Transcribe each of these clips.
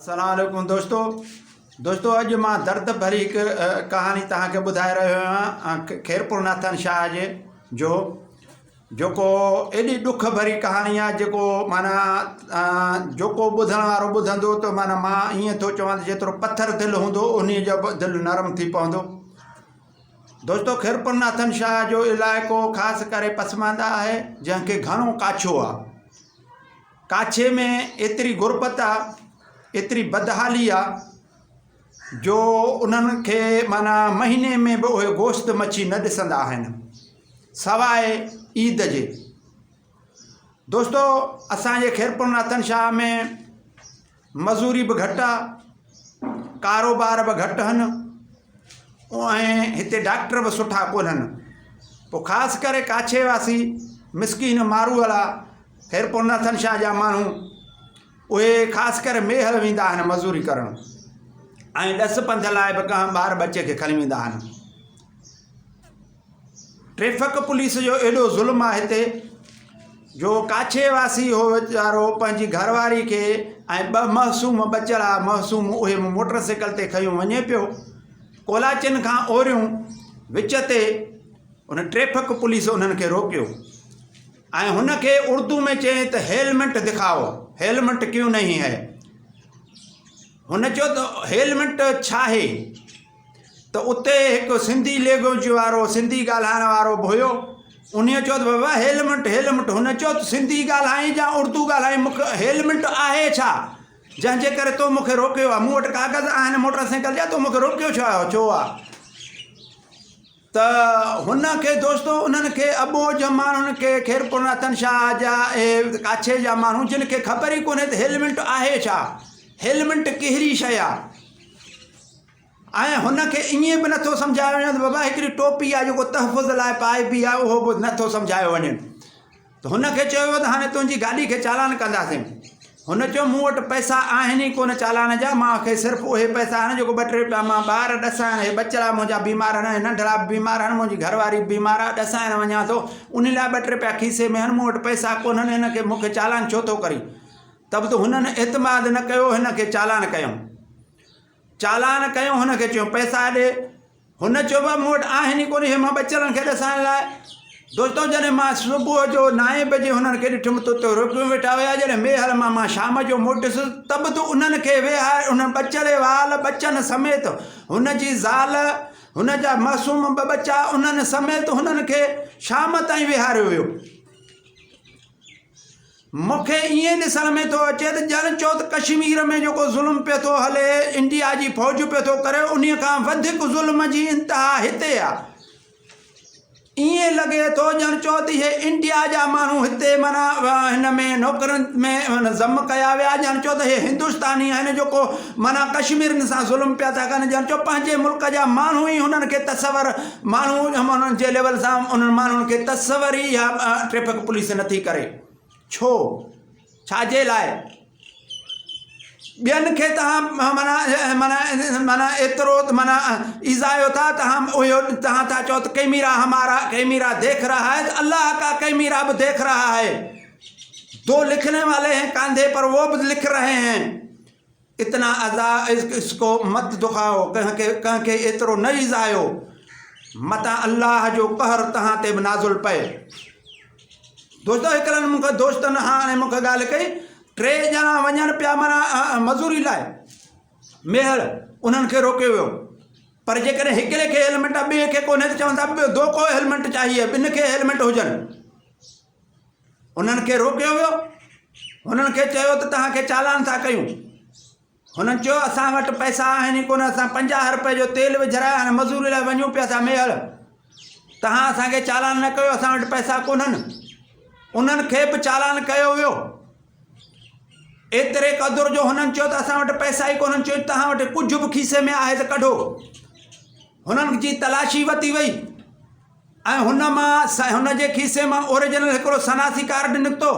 السلام عليڪم دوستو دوستو اڄ مان درد ڀري هڪ ڪهاڻي توهان کي ٻڌائي رهيو آهيان خيرپور ناٿن شاهه جي جو جيڪو ايڏي ڏک ڀري ڪهاڻي آهي جيڪو معنيٰ جيڪو ٻڌڻ وارو ٻڌندو ته معنيٰ مان ائين ٿو چوان ته جيترو پٿر دل هوندو انهي جو به دل نرم ٿي پوندو دوستو خيرپور ناٿن شاهه جو علائقو خاص ڪري پسمانده آهي جنهن کي گهڻو ڪاڇو آهي ڪاڇي ۾ ايتري غربت آ، ايتري بدحالي آ جو انهن کي معنيٰ مهيني ۾ به اهي گوشت مڇي نه ڏسندا آهن سواء عيد جي. دوستو اسان جي خيرپور ناٿن شاهه ۾ مزوري به گهٽ آ، ڪاروبار به گهٽ هن ۽ هتي ڊاڪٽر به سٺا ڪونهن. پوء خاص ڪري ڪاڇي واسي مسڪين ماروئڙا خيرپور ناٿن شاهه جا ماڻهو اهي خاص ڪري ميهر ويندا آهن مزوري ڪرڻ ۽ ڏس پنڌ لاء به ڪنهن ٻار ٻچي کي کڻي ويندا آهن. ٽريفڪ پوليس جو ايڏو ظلم آهي هتي جو ڪاڇي واسي هو ويچارو پنهنجي گهر واري کي ۽ ٻه معصوم ٻچڙا معصوم اهي موٽر سائيڪل تي کنيو وڃي پيو ڪولاچين کان اوريون وچ تي ان ٽريفڪ پوليس انهن کي روڪيو ۽ هن کي اردو ۾ چيائين ته هيلمٽ دکائو هيلمٽ ڪيون نهين هي هن چيو ته هيلمٽ ڇا آهي ته اتي هڪ سنڌي لينگويج وارو سنڌي ڳالهائڻ وارو به هيو انهيء چيو ته بابا هيلمٽ هيلمٽ هن چيو ته سنڌي ڳالهائين يا اردو ڳالهائين مون کي هيلمٽ آهي ڇا جنهن جي ڪري تو مون کي روڪيو آهي مون وٽ ڪاغذ آهن موٽر سائيڪل جا تو مون کي روڪيو ڇو آهي ڇو آهي ته هن کي دوستو انهن کي اٻوجهه ماڻهن کي خيرپور ناٿن شاهه جا اهي ڪاڇي جا ماڻهو جن کي خبر ئي ڪونهي ته هيلمٽ آهي ڇا هيلمٽ ڪهڙي شيء آهي ۽ هن کي ائين به نٿو سمجهايو وڃي ته بابا هڪڙي ٽوپي آهي جيڪو تحفظ لاء پائبي آهي اهو به نٿو سمجهايو وڃي ته هن کي چيو ويو ته هاڻي تنهنجي گاڏي کي چالان ڪنداسين هن چيو مون وٽ پئسا آهن ئي ڪونه چالان جا مان کي صرف اهي پئسا آهن جيڪو ٻه ٽي روپيا مان ٻار ڏسائڻ هي ٻچڙا منهنجا بيمار آهن ۽ ننڍڙا به بيمار آهن منهنجي گهر واري به بيمار آهي ڏسائڻ وڃان ٿو ان لاء ٻه ٽي روپيا کيسي ۾ آهن مون وٽ پئسا ڪونهن هن کي مون کي چالان ڇو ٿو ڪرين ته به ته هنن اعتماد نه ڪيو هن کي چالان ڪيائون چالان ڪيو هن کي چيو پئسا ڏي هن چيو بابا مون وٽ آهن ئي ڪونه هي مان ٻچڙن کي ڏسائڻ لاء دوستو جڏهن مان صبح جو نائين بجي هنن کي ڏٺم ته اتي روڪيون ويٺا هيا جڏهن ميهر مان مان شام جو موٽيس ته به ته انهن کي ويهاري انهن ٻچڙي وال ٻچن سميت هن جي زال هن جا معصوم ٻه ٻچا انهن سميت هنن کي شام تائين ويهاريو ويو مون کي ائين ڏسڻ ۾ ٿو اچي ته ڄڻ چئو ته ڪشمير ۾ جيڪو ظلم پيو ٿو هلي، انڊيا جي فوج پيو ٿو ڪري، انهيء کان وڌيڪ ظلم جي انتها هتي آ. ائين لڳي ٿو ڄڻ چئو ته اهي انڊيا جا ماڻهو هتي معنيٰ هن ۾ نوڪرين ۾ ضم ڪيا ويا، ڄڻ چئو ته اهي هندستاني آهن جيڪو معنيٰ ڪشميرين سان ظلم پيا ٿا ڪن، ڄڻ چئو پنهنجي ملڪ جا ماڻهو ئي هنن کي تصور ماڻهو انهن جي ليول سان انهن ماڻهن کي تصور ئي اها ٽريفڪ پوليس نٿي ڪري. ڇو؟ ڇا جي لاء؟ ٻين کي توهان معنيٰ معنيٰ معنيٰ ايترو معنيٰ ايذايو ٿا توهان اهو توهان ٿا چئو ته ڪئميرا همارا ڪئميرا ديک رها هي ته الله ڪا ڪئميرا به ديک رها هي دو لکني والي هين ڪانڌي پر وو به لک رهي هين اتنا اذا اس ڪو مت دکائو ڪنهن کي ڪنهن کي ايترو نه ايذايو متان الله جو قهر توهان تي به نازل پئي دوستو هڪڙن مون کي دوستن هاڻي مون کي ڳالهه ڪئي ٽي ڄڻا وڃن پيا معنيٰ مزوري لاء ميهڙ انهن کي روڪيو ويو پر جيڪڏهن هڪڙي کي هيلمٽ آهي ٻئي کي ڪونهي ته چون ٿا دو ڪو هيلمٽ چاهيي ٻن کي هيلمٽ هجن انهن کي روڪيو ويو هنن کي چيو ته توهان کي چالان ٿا ڪيون هنن چيو اسان وٽ پئسا آهن ئي ڪونه اسان پنجاهه روپئي جو تيل وجهرائي هاڻي مزوري لاء وڃون پيا ٿا ميهڙ توهان اسان کي چالان نه ڪيو اسان وٽ پئسا ڪونهن انهن کي به چالان ڪيو ويو ايتري قدر جو هنن چيو ته اسان وٽ پئسا ئي ڪونهن چيو توهان وٽ ڪجهه به کيسي ۾ آهي ته ڪڍو هنن جي تلاشي ورتي وئي ۽ هن مان هن جي کيسي مان اوريجنل هڪڙو سناسي ڪارڊ نڪتو.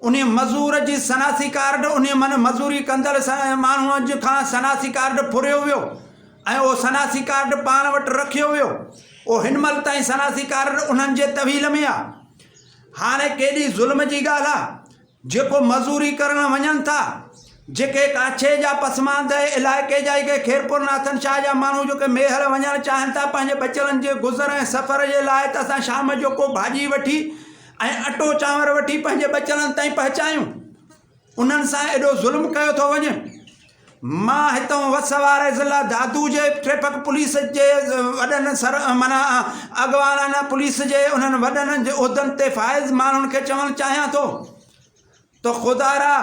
انهيء مزور جي سناسي ڪارڊ انهيء من مزوري ڪندڙ ماڻهوء کان سناسي ڪارڊ ڦريو ويو ۽ اهو سناسي ڪارڊ پاڻ وٽ رکيو ويو. اهو هن مهل تائين سناسي ڪارڊ انهن جي تحويل ۾ آ. هاڻي ڪيڏي ظلم جي ڳالهه آ. جيڪو مزوري ڪرڻ وڃن ٿا. جيڪي ڪاڇي جا پسمانده علائقي جا جيڪي خيرپور ناٿن شاهه جا ماڻهو جيڪي ميهڙ وڃڻ چاهين ٿا پنهنجي ٻچڙن جي گذر ۽ سفر جي لاء ته اسان شام جو ڪو ڀاڄي وٺي ۽ اٽو چانور وٺي پنهنجي ٻچڙن تائين پهچايون انهن سان ايڏو ظلم ڪيو ٿو وڃي. مان هتئون وس واري ضلع دادو جي ٽريفڪ پوليس جي وڏن سر معنيٰ اڳواڻن پوليس جي انهن وڏن عهدن تي فائز ماڻهن کي چوڻ چاهيان ٿو ته خدارا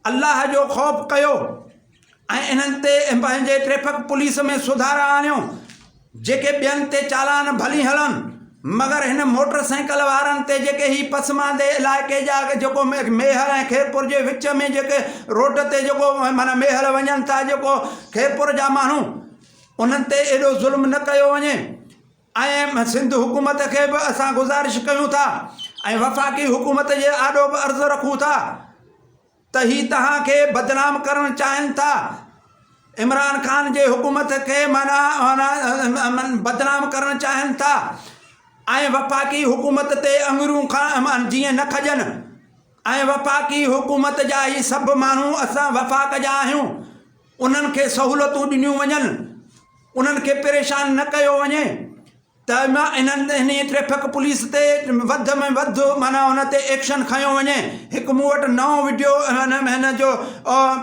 الله جو خوف ڪيو ۽ انهن تي پنهنجي ٽريفڪ پوليس ۾ سڌارا آڻيو جيڪي ٻين تي چالان ڀلي هلن مگر هن موٽر سائيڪل وارن تي جيڪي هي پسماندي علائقي جا جيڪو ميهڙ ۽ خيرپور جي وچ ۾ جيڪي روڊ تي جيڪو معنيٰ ميهڙ وڃن ٿا جيڪو خيرپور جا ماڻهو انهن تي ايڏو ظلم نه ڪيو وڃي ۽ سنڌ حڪومت کي به اسان گذارش ڪيون ٿا ۽ وفاقي حڪومت جي آڏو به عرض رکون ٿا ته هي توهان کي بدنام ڪرڻ چاهين ٿا عمران خان جي حڪومت کي معنيٰ بدنام ڪرڻ چاهين ٿا ۽ وفاقي حڪومت تي اڱريون جيئن نه کڄن ۽ وفاقي حڪومت جا هي سڀ ماڻهو اسان وفاق جا آهيون انهن کي سهولتون ڏنيون وڃن انهن کي پريشان نه ڪيو وڃي ته انهن انهي ٽريفڪ پوليس تي وڌ ۾ وڌ معنيٰ ان تي ايڪشن کنيو وڃي هڪ مون وٽ نئون وڊيو هن جو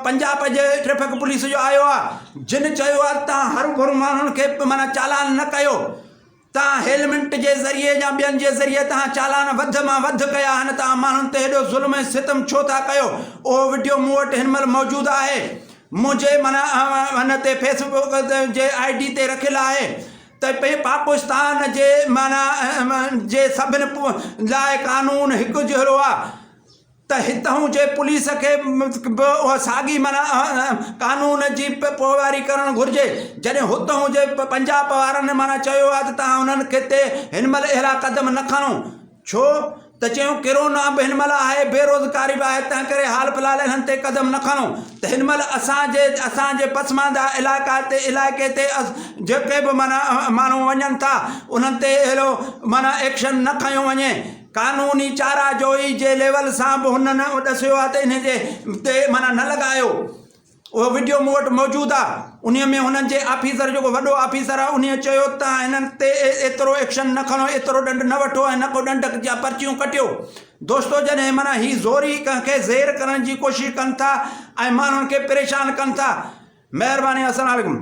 پنجاب جي ٽريفڪ پوليس جو آيو آهي جن چيو آهي تان هر ڀر ماڻهن کي معنيٰ چالان نه ڪيو تان هيلمنٽ جي ذريعي يا ٻين جي ذريعي تان چالان وڌ مان وڌ ڪيا آهن تان ماڻهن تي هيڏو ظلم ۽ ستم ڇو ٿا ڪيو اهو وڊيو مون وٽ هن مهل موجود آهي منهنجي معنيٰ هن تي فيس بڪ جي I D تي رکيل آهي ته پي پاڪستان جي معنيٰ جي سڀن لاء قانون هڪ جهڙو آ ته هتهون جي پوليس کي به اها ساڳي معنيٰ قانون جي پوئواري ڪرڻ گهرجي جڏهن هتهون جي پنجاب وارن معنيٰ چيو آ ته توهان انهن کي تي هن مهل اهڙا قدم نه کڻو ڇو ته چيائون ڪرونا به هن مهل آهي، بيروزگاري به آهي، تنهن ڪري حال في الحال انهن تي قدم نه کڻو ته هن مهل اسان جي اسان جي پسمانده علائقا تي علائقي تي جيڪي به معنيٰ ماڻهو وڃن ٿا انهن تي اهڙو معنيٰ ايڪشن نه کنيو وڃي قانوني چارا جوئي جي ليول سان به هنن ڏسيو آهي ته انهي جي تي معنيٰ نه لڳايو. اهو وڊيو مون وٽ موجود آ انهي ۾ هنن جي آفيسر جيڪو وڏو آفيسر آ انهي چيو ته هنن تي ايترو ايڪشن نه کڻو ايترو ڏنڊ نه وٺو ۽ نه ڪو ڏنڊ جا پرچيون ڪٽيو دوستو جڏهن معنيٰ هي زوري ڪنهن کي زير ڪرڻ جي ڪوشش ڪن ٿا ۽ ماڻهن کي پريشان ڪن ٿا مهرباني السلام عليڪم.